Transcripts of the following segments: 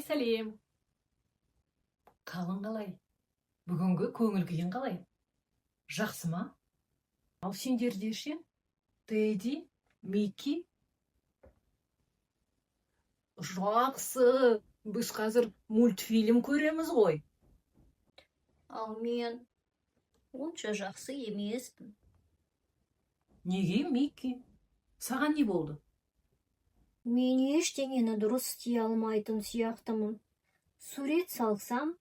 Сәлем! Қалың қалай? Бүгінгі көңіл күйің қалай? Жақсы ма? Ал сендерде ше, Тедди, Микки? Жақсы, біз қазір мультфильм көреміз ғой. Ал мен онша жақсы емеспін. Неге, Микки? Саған не болды? Мен ештеңені дұрыс істей алмайтын сияқтымын. Сурет салсам,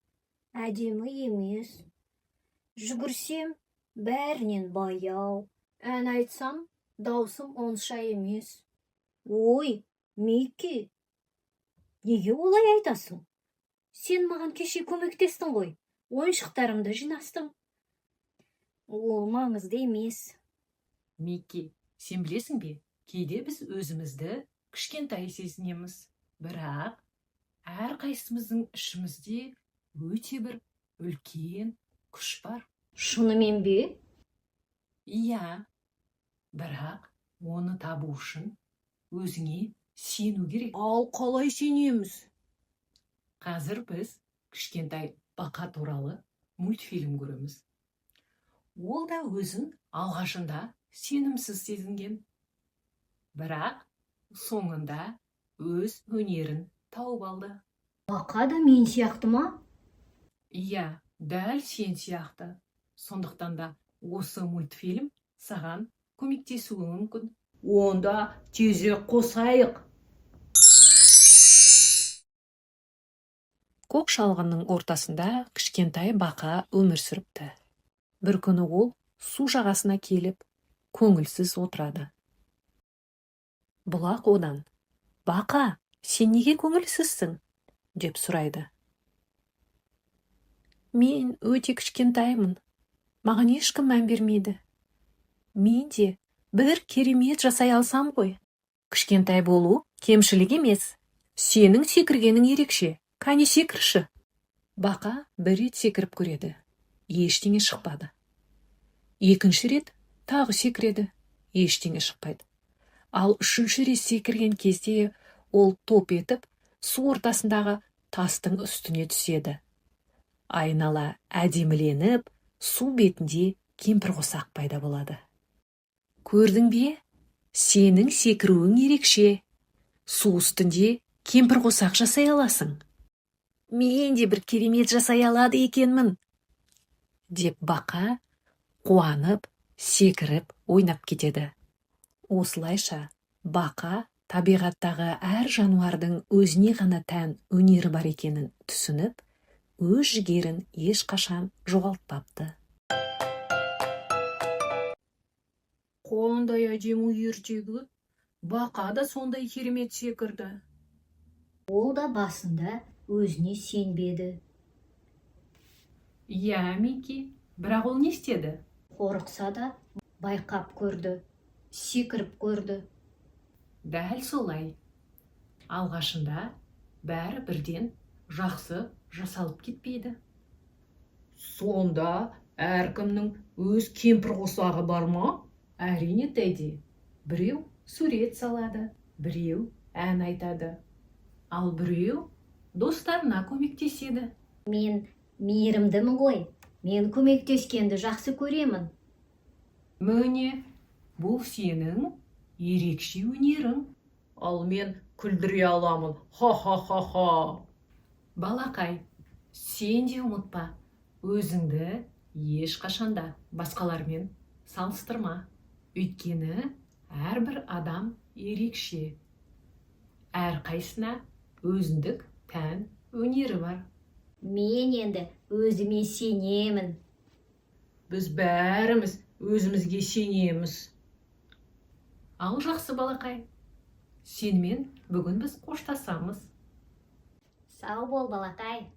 әдемі емес. Жүгірсем, бәрінен баяу. Ән айтсам, даусым онша емес. Ой, Микки, неге олай айтасың? Сен маған кеше көмектестің ғой. Ойыншықтарымды жинастың. Ол маңызды емес. Микки, сен білесің бе, кейде біз өзімізді кішкентай сезінеміз. Бірақ әрқайсымыздың ішімізде өте бір үлкен күш бар. Шынымен бе? Иә, бірақ оны табу үшін өзіңе сену керек. Ал қалай сенеміз? Қазір біз кішкентай бақа туралы мультфильм көреміз. Ол да өзін алғашында сенімсіз сезінген. Бірақ соңында өз өнерін тауып алды. Бақа да мен сияқты ма? Иә, дәл сен сияқты. Сондықтан да осы мультфильм саған көмектесуі мүмкін. Онда тезірек қосайық. Көк шалғынның ортасында кішкентай бақа өмір сүріпті. Бір күні ол су жағасына келіп, көңілсіз отырады. Бұлақ одан: «Бақа, сен неге көңілсізсің?» – деп сұрайды. «Мен өте кішкентаймын. Маған ешкім мән бермейді. Мен де бір керемет жасай алсам ғой». «Кішкентай болу кемшілік емес. Сенің секіргенің ерекше. Кәне, секірші». Бақа бір рет секіріп көреді. Ештеңе шықпады. Екінші рет тағы секіреді. Ештеңе шықпайды. Ал үшінші рет секірген кезде ол топ етіп су ортасындағы тастың үстіне түседі. Айнала әдеміленіп, су бетінде кемпірқосақ пайда болады. «Көрдің бе? Сенің секіруің ерекше. Су үстінде кемпірқосақ жасай аласың. Мен де бір керемет жасай алады екенмін», – деп бақа қуанып, секіріп ойнап кетеді. Осылайша бақа табиғаттағы әр жануардың өзіне ғана тән өнері бар екенін түсініп, өз жігерін ешқашан жоғалтпапты. Қандай әдемі ертегі. Бақа да сондай керемет секірді. Ол да басында өзіне сенбеді. Иә, Микки, бірақ ол не істеді? Қорықса да, байқап көрді, секіріп көрді. Дәл солай. Алғашында бәрі бірден жақсы жасалып кетпейді. Сонда әркімнің өз кемпірқосағы бар ма? Әрине, Тедди. Біреу сурет салады, біреу ән айтады. Ал біреу достарына көмектеседі. Мен мейірімдімін ғой. Мен көмектескенді жақсы көремін. Міне, бұл сенің ерекше өнерің. Ал мен күлдіре аламын. Ха-ха-ха-ха. Балақай, сен де ұмытпа, өзіңді ешқашанда басқалармен салыстырма. Өйткені әрбір адам ерекше. Әрқайсысына өзіндік тән өнері бар. Мен енді өзіме сенемін. Біз бәріміз өзімізге сенеміз. Ал жақсы, балақай. Сенімен бүгін біз қоштасамыз. Сау бол, балақай.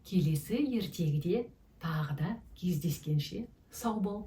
Келесі ертегіде тағы да кездескенше сау бол.